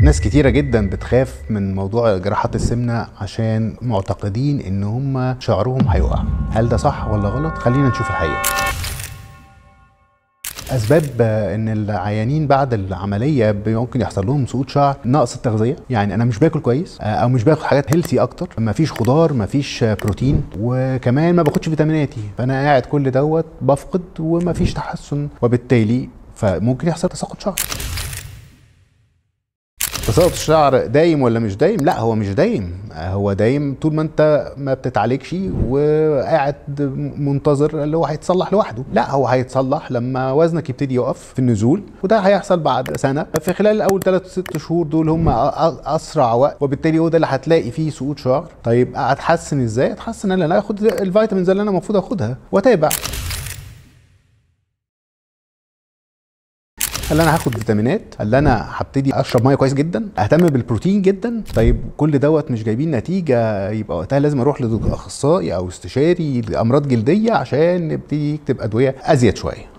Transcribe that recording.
ناس كتيرة جدا بتخاف من موضوع جراحات السمنة عشان معتقدين ان هم شعرهم هيقع. هل ده صح ولا غلط؟ خلينا نشوف الحقيقة. اسباب ان العيانين بعد العملية ممكن يحصل لهم سقوط شعر: نقص التغذية، يعني انا مش باكل كويس او مش باخد حاجات healthy اكتر، مفيش خضار، مفيش بروتين، وكمان ما باخدش فيتاميناتي، فانا قاعد كل دوت بفقد ومفيش تحسن، وبالتالي فممكن يحصل تساقط شعر. تساقط الشعر دايم ولا مش دايم؟ لا، هو مش دايم، هو دايم طول ما انت ما بتتعالجش وقاعد منتظر اللي هو هيتصلح لوحده. لا، هو هيتصلح لما وزنك يبتدي يقف في النزول، وده هيحصل بعد سنة. في خلال اول 3-6 شهور دول هم اسرع وقت، وبالتالي هو ده اللي هتلاقي فيه سقوط شعر. طيب اتحسن ازاي؟ اتحسن ان انا اخد ال vitamins اللي انا المفروض اخدها واتابع. هل انا هاخد فيتامينات؟ هل انا هبتدي اشرب مية كويس جدا؟ اهتم بالبروتين جدا؟ طيب كل دوت مش جايبين نتيجة، يبقى وقتها لازم اروح لاخصائي او استشاري لامراض جلدية عشان نبتدي يكتب ادوية ازيد شوية.